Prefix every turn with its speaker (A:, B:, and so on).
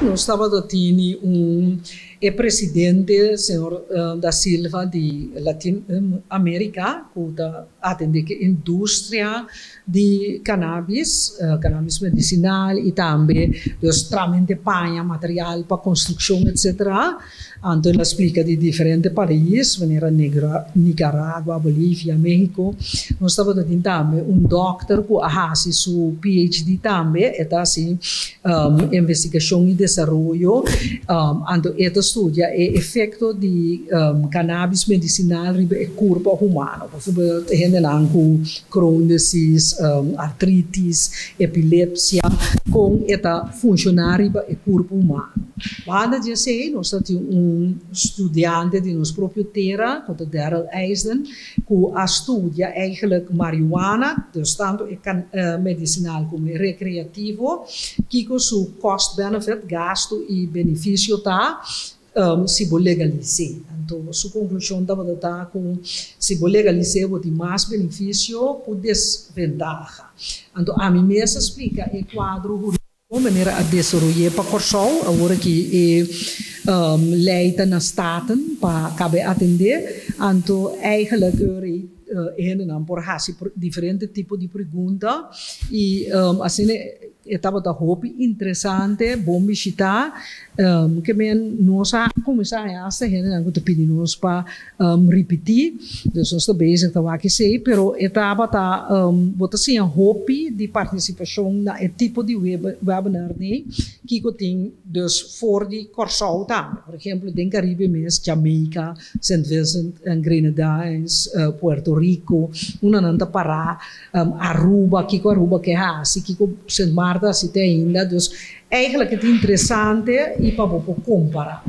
A: Nos tabata tini un e presidente, señor Da Silva di Latin America, ku ta atende ku industria di cannabis, cannabis medicinal y tambe dus tramente paña, material pa construccion etc. Anto el a splica di diferente pais manera Nicaragua, Bolivia, Mexico. Nos tabata tin tambe un dokter cu a haci su PhD tambe, e ta haci investigacion y desaroyo, anto e ta studia e efecto di cannabis medicinal riba e curpa humano. Bijvoorbeeld hendenan ku Crohn disease, artritis, epilepsia, kon e ta funshoná riba e kurpo humano. Banda di esei nos ta tin un studiante di nos propio tera ku ta Daryl Eisden ku a studia eigenlijk marihuana, dus tantu e medisinal komo e rekreativo, kiko su cost benefit, gastu i benefisio ta. Si bo legalis'é. Anto su konklushon tabata ta ku si bo legalis'é bo tin mas benefisio ku desventaha. Anto ami mes a splika e kuadro hurídiko manera a desaroy'é pa Kòrsou, awor aki e lei ta na Staten pa kabe atendé. Anto eigenlijk e hendenan por hasi diferente tipo di pregunta i asina e tabata hopi interesante, bon bishitá. Ke men nos a kuminsá haña asta hendenan ku ta pidi nos pa ripití. Dus nos ta bezig ta wak esei, pero e tabata bo ta siña hopi di partisipashon na e tipo di webinar nei kiko tin dus for di Kòrsou tambe. Por ehempel den Karibe mes Jamaica, Saint Vincent and Grenadines, Puerto Rico, unda nan ta pará, Aruba, kiko Aruba ke hasi, kiko Sint Maarten hasi te ainda. Dus eigenlijk e ta interesante i pa bo por kompará.